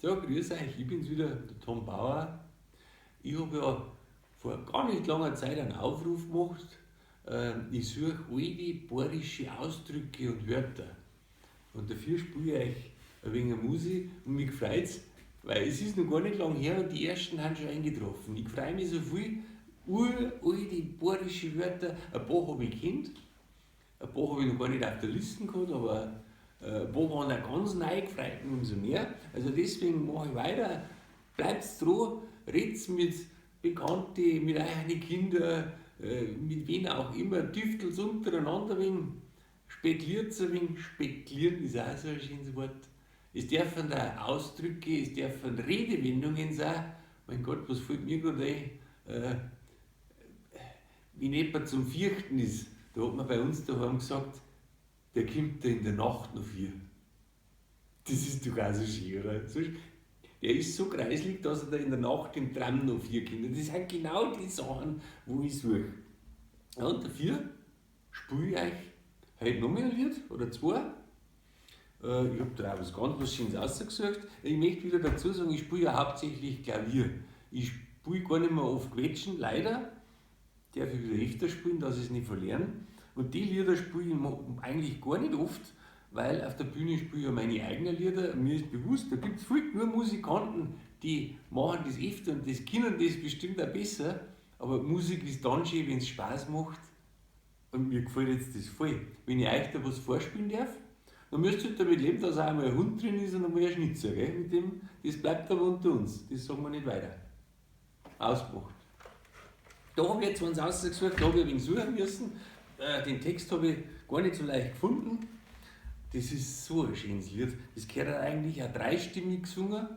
So, grüß euch, ich bin's wieder, der Tom Bauer. Ich habe ja vor gar nicht langer Zeit einen Aufruf gemacht. Ich suche alte bayerische Ausdrücke und Wörter. Und dafür spiele ich euch ein wenig Musik und mich freut's, weil es ist noch gar nicht lang her und die ersten haben schon eingetroffen. Ich freue mich so viel. Alte bayerische Wörter, ein paar habe ich gekannt, ein paar habe ich noch gar nicht auf der Liste gehabt, aber ein paar waren auch ganz neu, gefreut mich umso mehr. Also deswegen mache ich weiter. Bleibt dran, redet mit Bekannten, mit euren Kindern, mit wem auch immer, düftelt untereinander ein wenig, spekuliert ein wenig. Spekulieren ist auch so ein schönes Wort. Es dürfen da Ausdrücke, es dürfen Redewendungen sein. Mein Gott, was fällt mir gerade ein? Wenn jemand zum Vierten ist, da hat man bei uns daheim gesagt, der kommt da in der Nacht noch vier. Das ist doch auch so schön, oder? Der ist so kreislig, dass er da in der Nacht im Tram noch vier kommt. Das sind genau die Sachen, wo ich suche. Ja, und dafür spiele ich euch heute noch mal ein Lied oder zwei. Ich hab da auch was ganz was Schönes rausgesucht. Ich möchte wieder dazu sagen, ich spiele ja hauptsächlich Klavier. Ich spiele gar nicht mehr oft Quetschen, leider. Darf ich wieder öfter spielen, dass ich es nicht verliere. Und die Lieder spiele ich eigentlich gar nicht oft, weil auf der Bühne spiele ich ja meine eigenen Lieder. Mir ist bewusst, da gibt's viel nur Musikanten, die machen das öfter und das können das bestimmt auch besser. Aber Musik ist dann schön, wenn's Spaß macht. Und mir gefällt jetzt das voll. Wenn ich euch da was vorspielen darf, dann müsst ihr halt damit leben, dass auch einmal ein Hund drin ist und einmal ein Schnitzer. Gell? Mit dem, das bleibt aber unter uns. Das sagen wir nicht weiter. Ausgemacht. Da hab ich jetzt eins rausgesucht, da hab ich ein wenig suchen müssen. Den Text hab ich gar nicht so leicht gefunden. Das ist so ein schönes Lied. Das gehört eigentlich auch dreistimmig gesungen.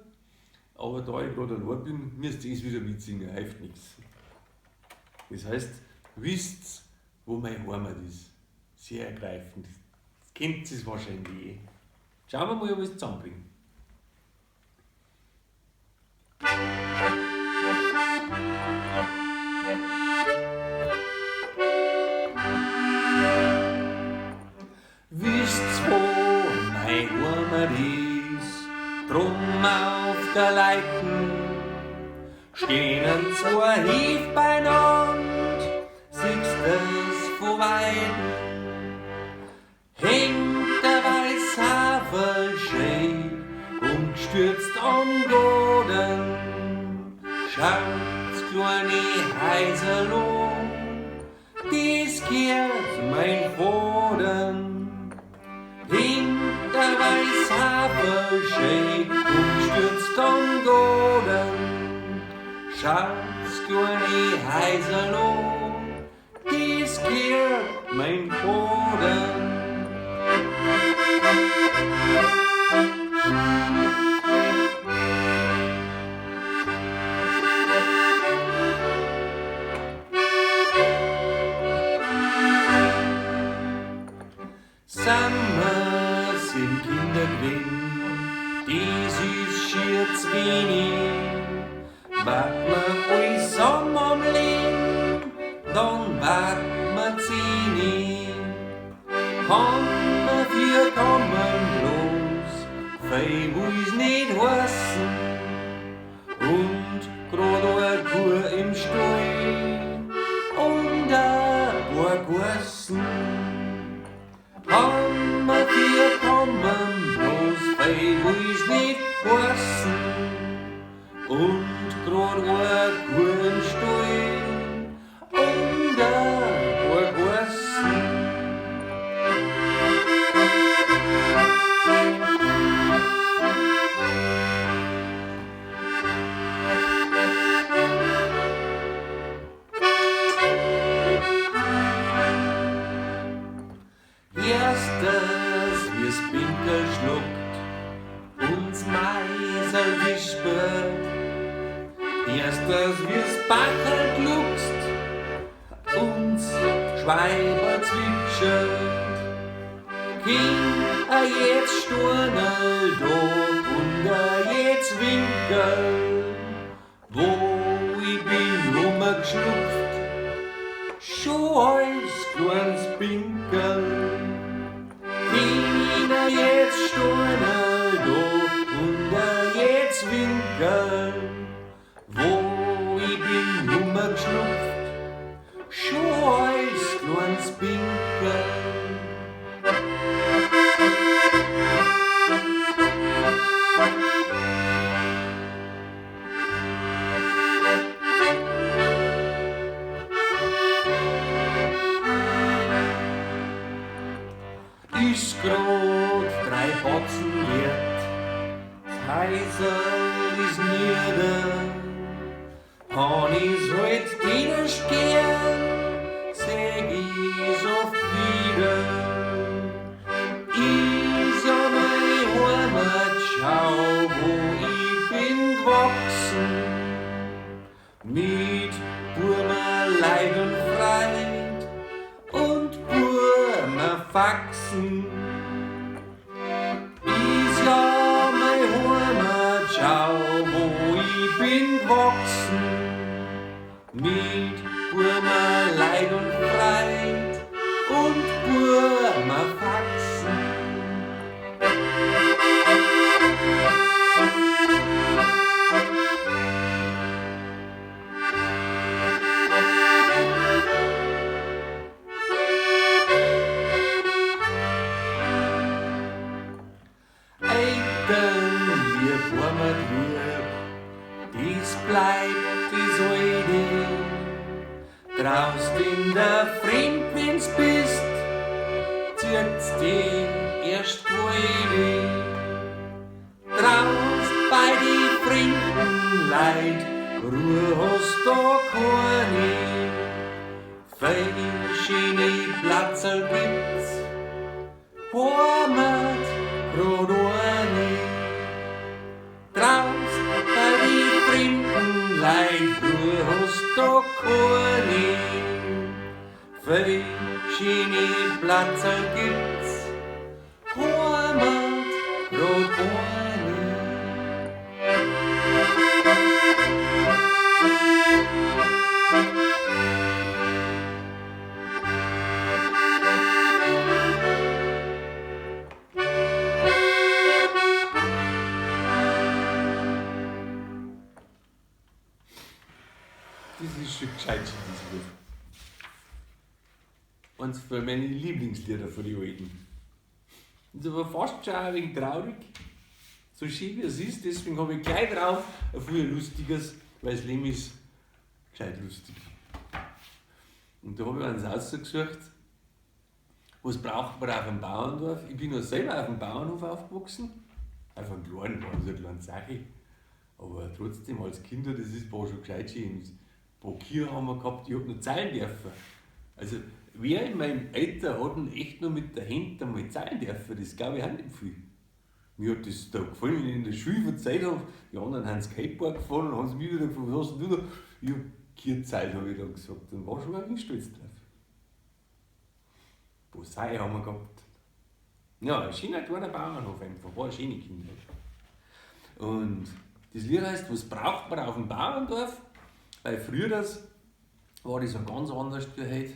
Aber da ich gerade allein bin, müsst ihr es wieder mitsingen, hilft nichts. Das heißt, wisst, wo meine Heimat ist. Sehr ergreifend. Das kennt ihr wahrscheinlich eh. Schauen wir mal, ob ich es zusammenbringe. Wisst's, wo mein Heimat ist, drum auf der Leiten stehen zwei Hief beieinander, siehst es von Weiten. Hängt der Weißhafer schön umgestürzt am Boden, schaut's kleine Häuserl an, dies kehrt mein Vater. Hängt der Weißhafer schön umgestürzt am Boden, schaut's kleine Häuserl an, dies kehrt mein Vater. Sommer sind Kinder gewesen, das ist schier zu wenig. Wart man alles zusammen am Leben, dann wart man 10. Kann man vier kommen bloß, viel will's nicht heißen. Und grad eine Kuh im Stall und ein paar Geißen. Kann man vier kommen bloß, viel will's nicht heißen. Und grad eine Kuh im Stall und ein paar Geißen. Erstes, wie's Pinkel schluckt und's Meisel wispert. Erstes, wie's Bacherl gluckst und's Schweiber zwitschert. Kind a jetzt Sturnerl da und a jetzt Winkel, wo ich bin rumgeschlupft, schon als kleines Pinkel. Kind a jetzt Sturnerl da und a jetzt Winkel, wo ich bin rumgeschlüpft, schon als kleines Pinkel. Ist grad 3 Batzen wert, das Häusl ist nieder. Han ich's halt dienst gern, seh ich's oft wieder. Ist ja meine Heimat, schau, wo ich bin gewachsen, mit Burmer Leid und Freud und Burmer Faxen. Ist ja meine Heimat, schau, wo ich bin gewachsen, mit Burmer Leid und Freud und Burmer Faxen. Lieb, Heimat lieb, dies bleibt das Alte. Traust in der Fremd, wenn's bist, zieht's dich erst gewaltig. Traust bei die fremden Leid, Ruhe hast da keine. Fein schöne Platzerl gibt's, Heimat grad eine. Traust bei die fremden Leid, Ruhe hast da keine. Fein schöne Platzerl gibt's, Heimat grad eine. Das ist schon gescheit, dieses Lied. Eins von meinen Lieblingslieder von den Alten. Ist aber fast schon ein wenig traurig. So schön wie es ist, deswegen habe ich gleich drauf ein viel lustiges, weil das Leben ist gescheit lustig. Und da habe ich eins rausgesucht. Was braucht man auf dem Bauerndorf? Ich bin ja selber auf dem Bauernhof aufgewachsen. Auf einem kleinen, war so eine kleine Sache. Aber trotzdem als Kinder, das war schon gescheit schön. Ein paar Kühe haben wir gehabt, ich hab noch zahlen dürfen. Also wer in meinem Alter hat denn echt noch mit der Hand einmal zahlen dürfen? Das glaube ich auch nicht viel. Mir hat das da gefallen, wenn ich in der Schule verzeiht hab. Die anderen haben ins Skateboard gefahren und haben sie mich wieder gefragt, was hast denn du da? Ich hab Kühe gezahlt, hab ich dann gesagt. Und war schon ein wenig stolz drauf. Bosei haben wir gehabt. Ja, ein schöner kleiner Bauernhof einfach, war eine schöne Kindheit. Und das Lied heißt, was braucht man auf dem Bauerndorf? Weil früher das war das ja ganz anders wie heute.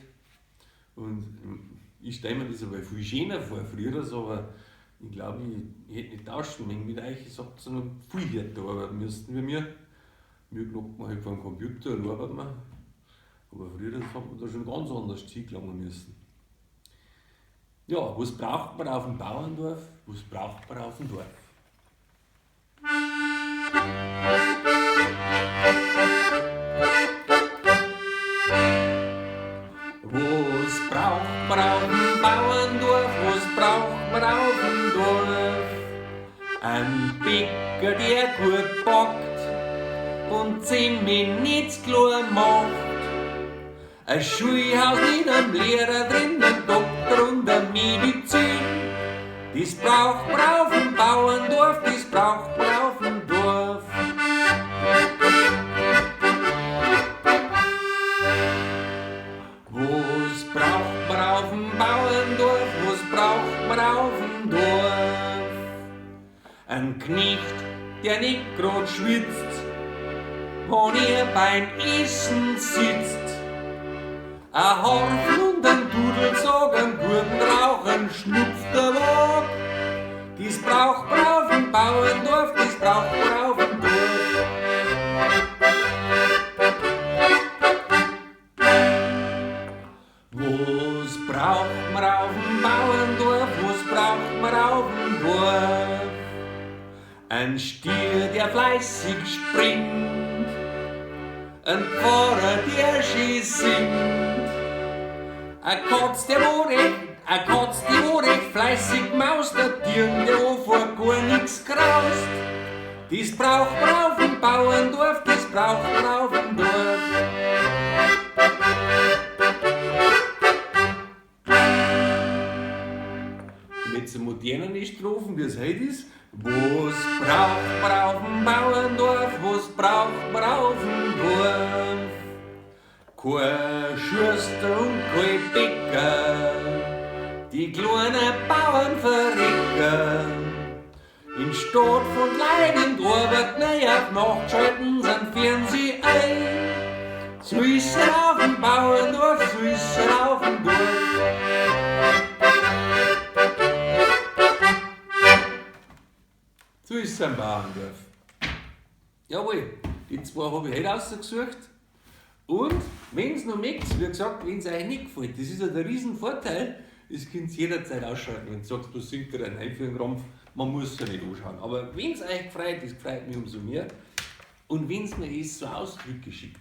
Und ich stelle mir das aber viel schöner vor, früher das, aber ich glaube, ich hätte nicht tauschen mögen mit euch. Ich hab so noch viel härter arbeiten müssen wie mir. Mir kloppt man halt vor dem Computer und arbeitet man. Aber früher das hat man da schon ganz anders hingelangen müssen. Ja, was braucht man auf dem Bauerndorf? Was braucht man auf dem Dorf? Was braucht man auf dem Bauerndorf? Was braucht man auf dem Dorf? Ein Bäcker, der gut backt und 10 Minuten klar macht. Ein Schulhaus mit einem Lehrer drin, ein Doktor und eine Medizin. Das braucht man auf dem Bauerndorf, das braucht man auf dem Dorf. Was braucht man auf dem Bauerndorf, was braucht man auf dem Dorf? Ein Knecht, der nicht grad schwitzt, wenn er beim Essen sitzt. Ein Harfn und ein Dudelsack, einen guten Rauch, ein Schnupftabak. Das braucht man auf dem Bauerndorf, das braucht man auf dem Dorf. Ein Stier, der fleißig springt, ein Pfarrer, der schön singt, a Katz, der wo recht, a Katz, die wo recht fleißig maust, a Tier, der wo vor gar nix graust. Das braucht man auf dem Bauerndorf, das braucht man auf dem Dorf. Und jetzt eine moderne Strophen, wie es heute ist. Was braucht man auf dem Bauerndorf, was braucht man auf dem Dorf? Kein Schuster und kein Bäcker, die kleinen Bauern verrecken. In Stadt von Leiden Arbeit nei auf Nacht schalten sie den Fernseher ein. So ist es auf dem Bauerndorf, so ist es auf dem Dorf. So ist es am Bauerndorf. Jawohl, die zwei habe ich heute rausgesucht. Und wenn's noch mögt, wie gesagt, wenn's euch nicht gefällt, das ist ja der Riesenvorteil, das könnt ihr jederzeit ausschalten. Wenn du sagst, was singt der denn für einen Krampf, man muss es ja nicht anschauen. Aber wenn's euch gefreut, das freut mich umso mehr. Und wenn's mir ist, so Ausdrücke schickt,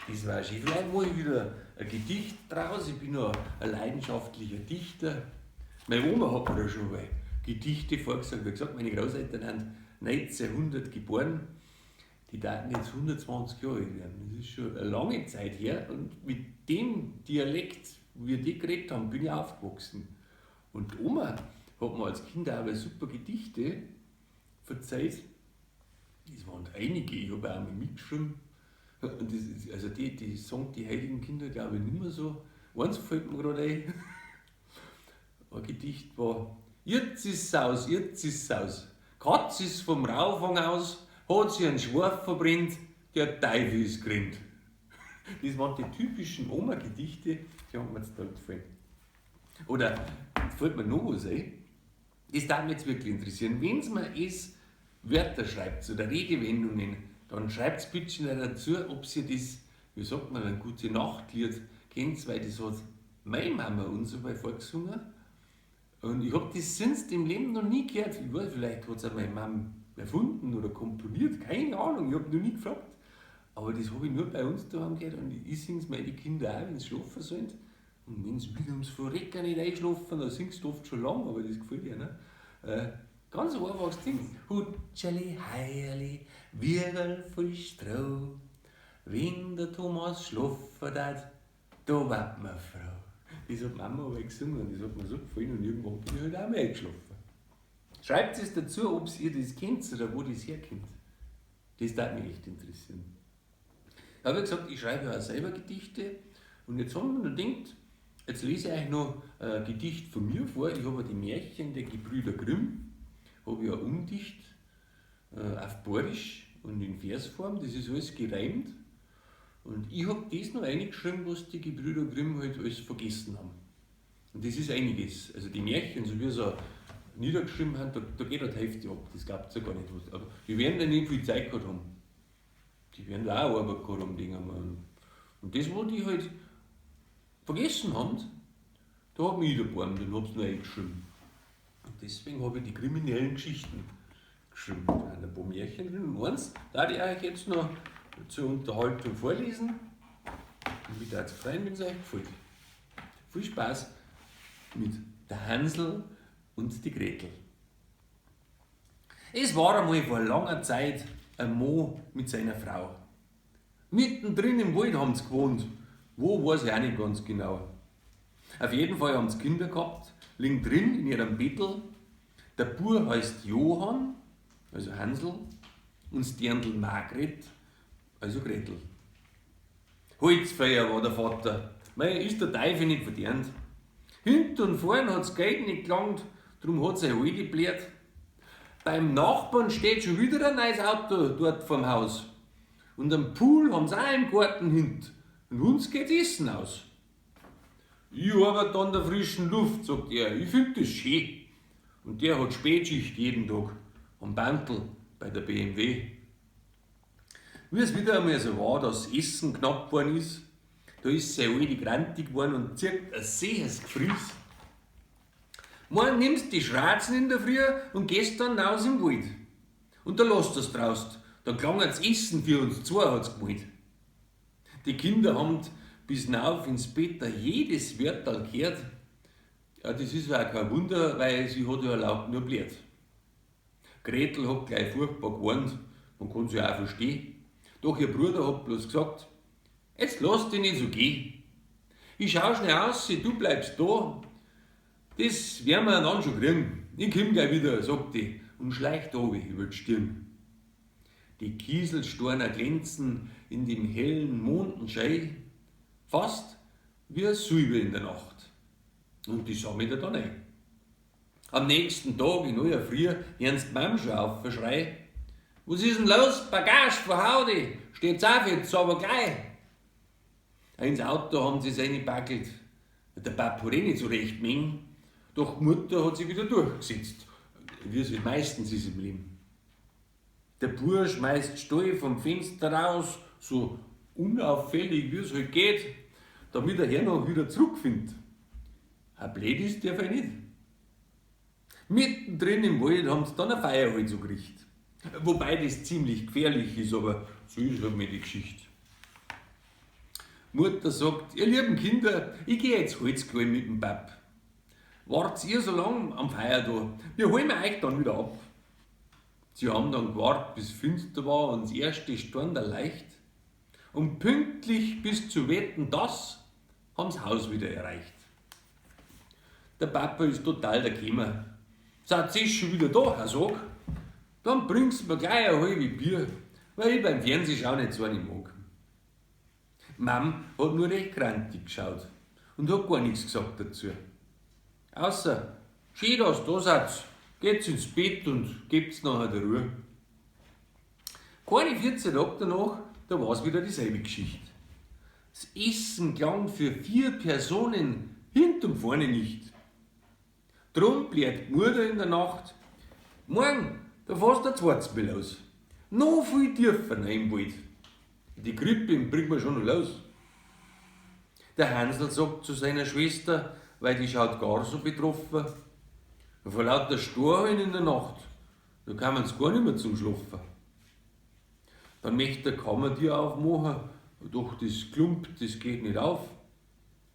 das war schön. Vielleicht mache ich wieder ein Gedicht draus. Ich bin ja ein leidenschaftlicher Dichter. Meine Oma hat mir da schon mal Gedichte vorgesagt. Wie gesagt, meine Großeltern sind 1900 geboren. Die daten jetzt 120 Jahre alt werden. Das ist schon eine lange Zeit her. Und mit dem Dialekt, wie die geredet haben, bin ich aufgewachsen. Und die Oma hat mir als Kind auch super Gedichte verzeiht. Das waren einige, ich habe auch mal mitgeschrieben. Und das ist, also die sagen die heiligen Kinder, glaube ich, nicht mehr so. Eins fällt mir gerade ein. Ein Gedicht war: Jetzt ist's aus, jetzt ist's aus. Katz ist vom Raufang aus, hat sich einen Schwarf verbrennt, der Teufel ist grinnt. Das waren die typischen Oma-Gedichte, die haben mir jetzt da gefallen. Oder fällt mir noch was ein, das darf mich jetzt wirklich interessieren. Wenn's mir es Wörter schreibt oder Redewendungen, dann schreibt's bitte dazu, ob ihr das, wie sagt man, ein Gute-Nacht-Lied kennt, weil das hat meine Mama uns einmal vorgesungen. Und ich hab das sonst im Leben noch nie gehört. Ich weiß, vielleicht hat's auch meine Mama erfunden oder komponiert, keine Ahnung, ich hab noch nie gefragt. Aber das hab ich nur bei uns daheim gehört und ich sing's meine Kinder auch, wenn sie schlafen sollen. Und wenn sie wieder ums Verrecken nicht einschlafen, dann singst du oft schon lang, aber das gefällt ihnen. Ganz einfaches Ding. Hutscheli, Heierli, Wiegel voll Stroh. Wenn der Thomas schlafen hat, da wird man froh. Das hat Mama aber gesungen und das hat mir so gefallen und irgendwann bin ich halt auch mal eingeschlafen. Schreibt es dazu, ob ihr das kennt oder wo das herkommt. Das würde mich echt interessieren. Ich habe ja gesagt, ich schreibe ja auch selber Gedichte und jetzt haben wir noch gedacht, jetzt lese ich euch noch ein Gedicht von mir vor. Ich habe ja die Märchen der Gebrüder Grimm, habe ich ja umdicht, auf Bayerisch und in Versform, das ist alles gereimt. Und ich hab das noch reingeschrieben, was die Gebrüder Grimm halt alles vergessen haben. Und das ist einiges. Also die Märchen, so wie sie niedergeschrieben haben, da geht halt die Hälfte ab. Das glaubt ihr ja gar nicht. Aber die werden da nicht viel Zeit gehabt haben. Die werden da auch Arbeit gehabt haben, denke ich mal. Und das, was die halt vergessen haben, da hab ich mich erbarmt und hab's noch eingeschrieben. Und deswegen hab ich die kriminellen Geschichten geschrieben. Da sind ein paar Märchen drin. Und eins, da ich euch jetzt noch zur Unterhaltung vorlesen. Und mich würde es freuen, wenn es euch gefällt. Viel Spaß mit der Hansl und die Gretel. Es war einmal vor langer Zeit ein Mann mit seiner Frau. Mittendrin im Wald haben sie gewohnt. Wo, weiß ich auch nicht ganz genau. Auf jeden Fall haben sie Kinder gehabt, liegen drin in ihrem Bettel. Der Bub heißt Johann, also Hansl, und das Dirndl Margret, also Gretel. Holzfeuer war der Vater. Mei, ist der Teufel nicht verdient. Hint und vorn hat's Geld nicht gelangt, drum hat seine Alte blärt. Beim Nachbarn steht schon wieder ein neues Auto dort vorm Haus. Und am Pool haben's auch im Garten hint. Und uns geht's Essen aus. Ich arbeite an der frischen Luft, sagt er. Ich find das schön. Und der hat Spätschicht jeden Tag. Am Bandl bei der BMW. Wie es wieder einmal so war, dass Essen knapp geworden ist, da ist seine Alte grantig geworden und zirkt ein zähes Gefries. Morgen nimmst die Schratzen in der Früh und gehst dann raus im Wald. Und da lasst das draust, da klangert's Essen für uns zwei, hat's gemeint. Die Kinder haben bis nauf ins Bett da jedes Wörterl gehört. Ja, das ist ja auch kein Wunder, weil sie hat ja erlaubt nur blärt. Gretel hat gleich furchtbar gewarnt, man kann sie ja auch verstehen. Doch ihr Bruder hat bloß gesagt, jetzt lass dich nicht so gehen. Ich schau schnell aus, du bleibst da. Das werden wir dann schon kriegen. Ich komm gleich wieder, sagt die und schleicht runter über die Stirn. Die Kieselsteine glänzen in dem hellen Mondenschein, fast wie ein Silber in der Nacht. Und die sammelt er dann ein. Am nächsten Tag in aller Früh hören sie die Mam schon auf, verschrei. Was ist denn los? Bagage, verhau dich! Steht's auf jetzt, aber gleich! Ins Auto haben sie sich reingepackelt. Der Papa hat eh nicht so recht mögen. Doch die Mutter hat sich wieder durchgesetzt, wie es halt meistens ist im Leben. Der Bub schmeißt Stall vom Fenster raus, so unauffällig wie es halt geht, damit er hernach wieder zurückfindet. Ein blöd ist der Fall nicht. Mittendrin im Wald haben sie dann ein Feuerholz angerichtet. Wobei das ziemlich gefährlich ist, aber so ist halt mal die Geschichte. Mutter sagt, ihr lieben Kinder, ich geh jetzt Holz holen mit dem Pap. Wart's ihr so lang am Feuer da, wir holen euch dann wieder ab. Sie haben dann gewartet, bis finster war und das erste Storn da leicht. Und pünktlich bis zu Wetten das, haben's Haus wieder erreicht. Der Papa ist total der Kämmer. Seid ihr schon wieder da, Herr Sog? Dann bringst mir gleich ein halbe Bier, weil ich beim Fernsehschauen nicht so eine mag. Mam hat nur recht grantig geschaut und hat gar nichts gesagt dazu. Außer, schön, dass ihr da seid, geht's ins Bett und gebt's nachher die Ruhe. Keine 14 Tage danach, da war's wieder dieselbe Geschichte. Das Essen klang für 4 Personen hint und vorne nicht. Drum blärt die Mutter in der Nacht, morgen, da fährst du ein zweites Mal los. Noch viel tiefer rein im Wald. Die Krippe bringt man schon noch los. Der Hansl sagt zu seiner Schwester, weil die schaut gar so betroffen, vor lauter Storchen in der Nacht, da kann man's gar nicht mehr zum Schlafen. Dann möchte der Kammertier aufmachen, doch das Klump, das geht nicht auf.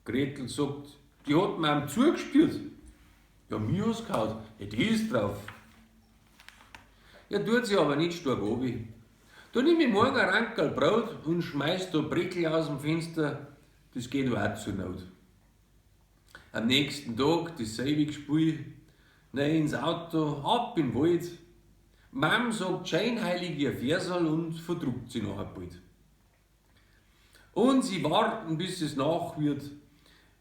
Gretel sagt, die hat mir am zugespürt. Ja, mir hat's gehauen, ja, die ist drauf. Ja, tut sie aber nicht stark runter. Da nimm ich morgen ein Rankerl Brot und schmeiß da Breckel aus dem Fenster, das geht auch zur Not. Am nächsten Tag dasselbe Spiel, rein ins Auto, ab in den Wald. Mam sagt scheinheilig ihr Versal und verdruckt sie nachher bald. Und sie warten, bis es nach wird,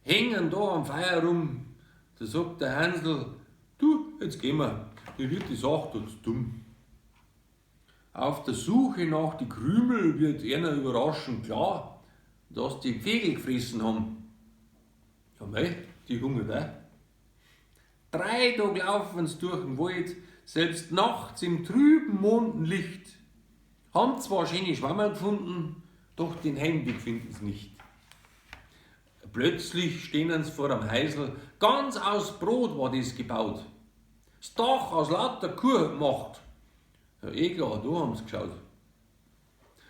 hängen da am Feuer rum. Da sagt der Hansl, du, jetzt gehen wir, dir wird die Sache dort dumm. Auf der Suche nach die Krümel wird einer überraschend klar, dass die Vögel gefressen haben. Ja mei, die hungert auch. 3 Tage laufen sie durch den Wald, selbst nachts im trüben Mondenlicht. Haben zwar schöne Schwammerl gefunden, doch den Heimweg finden sie nicht. Plötzlich stehen sie vor einem Häusl, ganz aus Brot war das gebaut. Das Dach aus lauter Kuh gemacht. Ja, eh klar, da haben sie geschaut.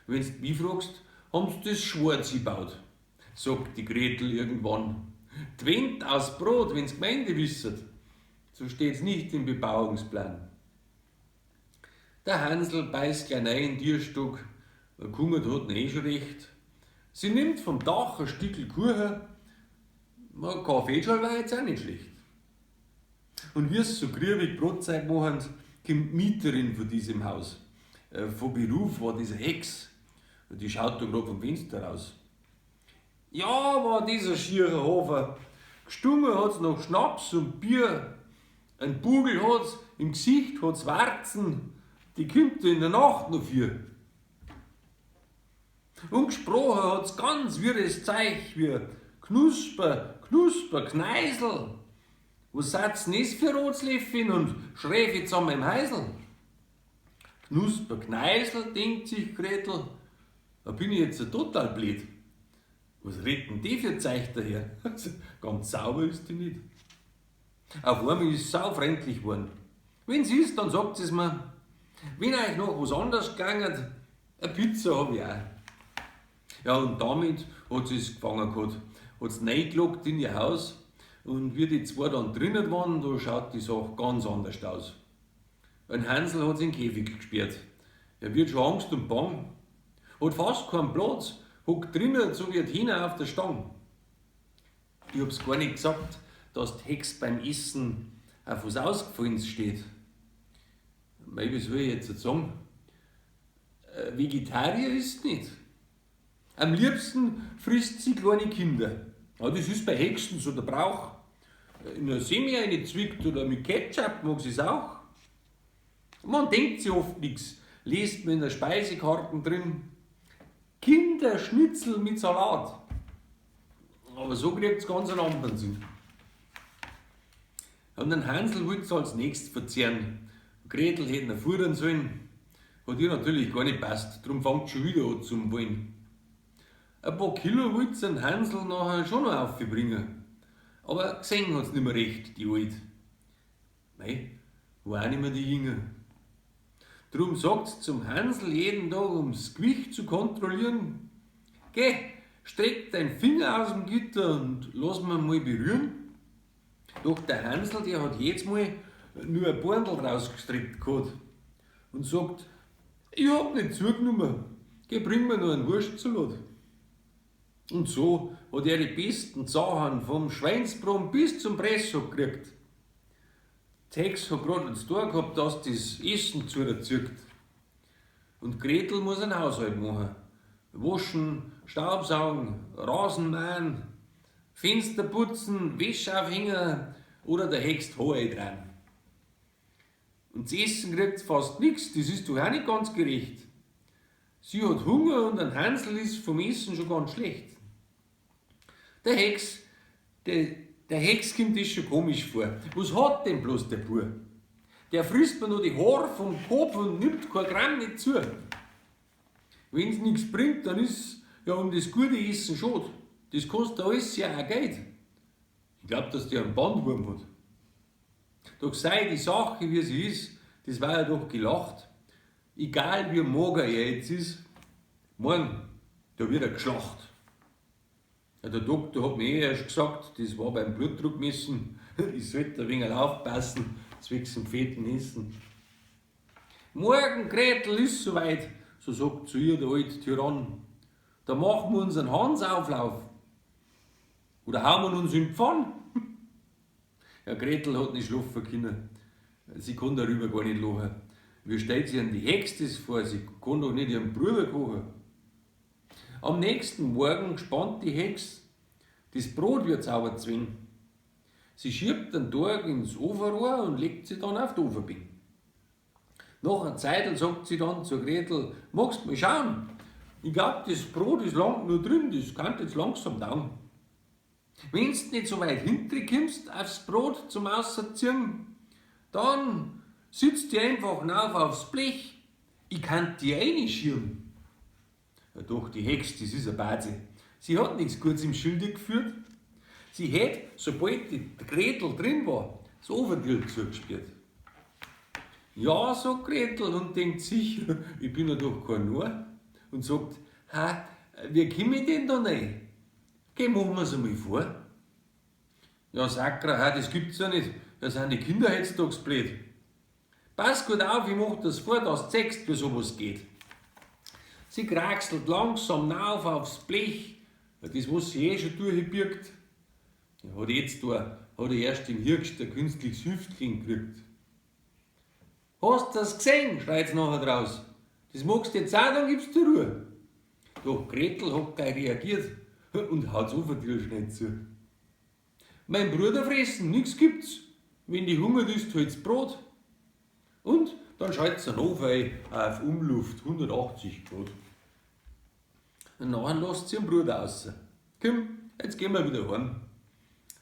Wenn's mich fragst, haben sie das schwarz gebaut, sagt die Gretel irgendwann. Die Wend aus Brot, wenn's Gemeinde wisset, so steht's nicht im Bebauungsplan. Der Hansl beißt gleich rein in den Tierstock, gehungert hat ihn eh schon recht. Sie nimmt vom Dach ein Stückel Kuchen, na, Kaffeeschal war jetzt auch nicht schlecht. Und wie's so griebig Brotzeug machen, kommt die Mieterin von diesem Haus. Von Beruf war diese Hex. Und die schaut da grad vom Fenster raus. Ja, war dieser schiere Hofer. Gestungen hat's noch Schnaps und Bier. Ein Bugel hat's, im Gesicht hat's Warzen. Die kommt in der Nacht noch vier. Und gesprochen hat's ganz wirres Zeug wie Knusper, Knusper, Kneisel. Was seid's denn das für Rotsleffin und Schräfe zusammen im Häusl? Knusper, Kneisel, denkt sich Gretel, da bin ich jetzt total blöd. Was redet denn die für Zeug daher? Ganz sauber ist die nicht. Auf einmal ist sie saufreundlich geworden. Wenn sie ist, dann sagt sie's mir. Wenn euch noch was anderes gegangen, eine Pizza hab ich auch. Ja, und damit hat sie's gefangen gehabt. Hat's reingeloggt in ihr Haus und wie die zwei dann drinnen waren, da schaut die Sache ganz anders aus. Ein Hansel hat in den Käfig gesperrt. Er wird schon Angst und Bang. Hat fast keinen Platz, hockt drinnen so wie ein Hähner auf der Stange. Ich hab's gar nicht gesagt, dass die Hex beim Essen auf was Ausgefallenes steht. Mei, wie soll ich jetzt sagen? Vegetarier ist nicht. Am liebsten frisst sie kleine Kinder. Ja, das ist bei Hexen so der Brauch. In eine Semmel reingezwickt oder mit Ketchup mag sie's auch. Man denkt sich oft nix, liest man in der Speisekarte drin. Kinderschnitzel mit Salat. Aber so kriegt's ganz einen anderen Sinn. Und den Hansel wollt's als nächstes verzehren. Gretel hätte ihn futtern sollen. Hat ihr natürlich gar nicht passt, drum fängt schon wieder an zum Wollen. Ein paar Kilo wollt's den Hansel nachher schon noch aufbringen. Aber gesehen hat's nimmer recht, die Alt. Mei, war auch nimmer die Jünger. Drum sagt's zum Hansel jeden Tag, ums Gewicht zu kontrollieren: Geh, streck dein Finger aus dem Gitter und lass mir mal berühren. Doch der Hansel, der hat jedes Mal nur ein Bundel rausgestreckt gehabt und sagt: Ich hab nicht zugenommen, geh, bring mir noch einen Wurstsalat. Und so hat er die besten Sachen vom Schweinsbraten bis zum Presssack gekriegt. Die Hex hat grad noch zu tun gehabt, dass das Essen zu ihr zieht. Und Gretel muss einen Haushalt machen. Waschen, Staubsaugen, Rasen mähen, Fenster putzen, Wäsche aufhängen oder der Hex die Haare dran. Und zu essen kriegt sie fast nix, das ist doch auch nicht ganz gerecht. Sie hat Hunger und ein Hansel ist vom Essen schon ganz schlecht. Der Hex kommt das schon komisch vor. Was hat denn bloß der Bub? Der frisst mir nur die Haare vom Kopf und nimmt kein Gramm nicht zu. Wenn's nix bringt, dann ist ja um das gute Essen schad. Das kostet alles ja auch Geld. Ich glaub, dass der einen Bandwurm hat. Doch sei die Sache, wie sie ist, das war ja doch gelacht. Egal wie mager er jetzt ist, morgen, da wird er geschlacht. Ja, der Doktor hat mir eh erst gesagt, das war beim Blutdruck messen, ich sollte ein wenig aufpassen, zwecks dem fetten Essen. Morgen, Gretel, ist soweit, so sagt zu ihr der alte Tyrann. Da machen wir uns einen Hansauflauf. Oder hauen wir uns in die Pfanne. Ja, Gretel hat nicht schlafen können. Sie kann darüber gar nicht lachen. Wie stellt sich denn die Hex das vor? Sie kann doch nicht ihren Bruder kochen. Am nächsten Morgen spannt die Hex, das Brot wird sauber zwingen. Sie schiebt den Tag ins Ofenrohr und legt sie dann auf die Ofenbank. Nach einer Zeit sagt sie dann zur Gretel: Magst mal schauen? Ich glaub, das Brot ist lang nur drin, das kann jetzt langsam dauern. Wenn's nicht so weit hinten kommst, aufs Brot zum Ausziehen, dann sitzt die einfach nauf aufs Blech, ich kann die reinschieben. Ja, doch, die Hex, das ist eine Baze. Sie hat nichts Gutes im Schilde geführt. Sie hätt, sobald die Gretel drin war, das Ofentür zugesperrt. Ja, sagt Gretel und denkt sich, ich bin ja doch kein Narr. Und sagt: Ha, wie komm ich denn da rein? Geh, machen wir's einmal vor. Ja, Sakra, ha, das gibt's ja nicht. Da sind die Kinder heutzutage blöd. Pass gut auf, ich mach das vor, dass du siehst, wie sowas geht. Sie kraxelt langsam nauf aufs Blech, ja, das, was sie eh schon durchgebirgt. Ja, hat jetzt da, hat er erst im Hirsch ein künstliches Hüftchen gekriegt. Hast du das gesehen? Schreit's nachher draus. Das magst du jetzt auch, dann gibst du Ruhe. Doch Gretel hat gleich reagiert und haut's Ofentür schnell zu. Mein Bruder fressen, nix gibt's. Wenn die hungert ist, holt's Brot. Und dann schalt's den Ofen ein auf Umluft, 180 Grad. Und nachher lasst sie ihren Bruder raus. Komm, jetzt gehen wir wieder heim.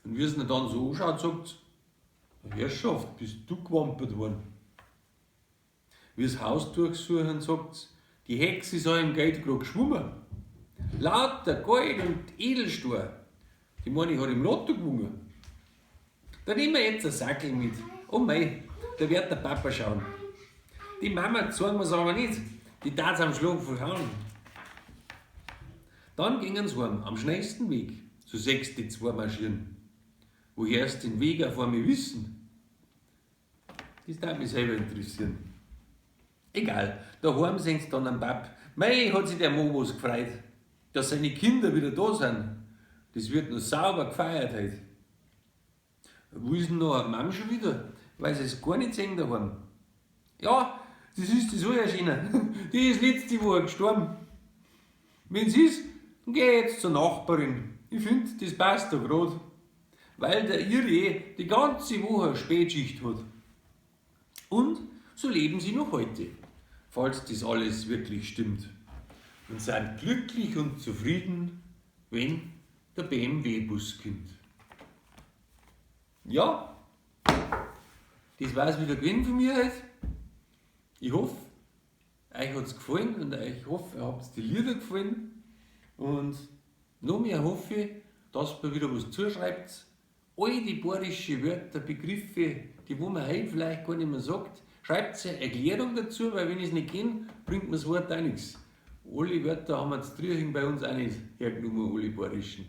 Und wie es ihn dann so anschaut, sagt sie: Herrschaft, bist du gewampert worden? Wie das Haus durchsuchen, sagt sie, die Hexe ist auch im Geld grad geschwommen. Lauter Gold und Edelstahl. Die meine ich hat im Lotto gewonnen. Da nehmen wir jetzt einen Sackel mit. Oh mei, da wird der Papa schauen. Die Mama zeigen wir's aber nicht, die tat's am Schlag verhauen. Dann gingen's heim, am schnellsten Weg, so sechs die zwei marschieren. Woher erst den Weg auf einmal wissen, das darf mich selber interessieren. Egal, daheim sind's dann am Bab. Mei, hat sich der Mo was gefreut, dass seine Kinder wieder da sind. Das wird noch sauber gefeiert heut. Wo ist denn noch eine Mom schon wieder? Weil sie es gar nicht sehen daheim. Ja, das ist die so erschienen. Die ist letzte Woche gestorben. Wenn's ist, dann geh ich jetzt zur Nachbarin. Ich find, das passt da grad. Weil der ihre die ganze Woche Spätschicht hat. Und so leben sie noch heute, falls das alles wirklich stimmt. Und sind glücklich und zufrieden, wenn der BMW-Bus kommt. Ja, das war's wieder gewesen von mir heute. Ich hoffe, euch hat's gefallen und ich hoffe, ihr habt die Lieder gefallen. Und noch mehr hoffe ich, dass ihr wieder was zuschreibt. All die bayerischen Wörter, Begriffe, die wo man heute vielleicht gar nicht mehr sagt, schreibt eine Erklärung dazu, weil wenn ich es nicht kenne, bringt mir das Wort auch nichts. Alle Wörter haben wir zu Triechen bei uns auch nicht hergenommen, alle bayerischen.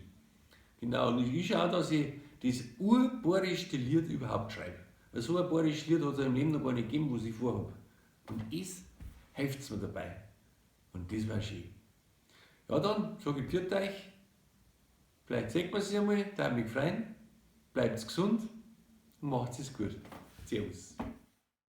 Genau, und ich schaue, dass ich das urbayerischste Lied überhaupt schreibe. Weil so ein bayerisches Lied hat es im Leben noch gar nicht gegeben, was ich vorhab. Und es hilft mir dabei. Und das war schön. Ja, dann sage ich pfiat euch. Vielleicht sieht man sich einmal, da mich freuen. Bleibt gesund und macht es gut. Servus.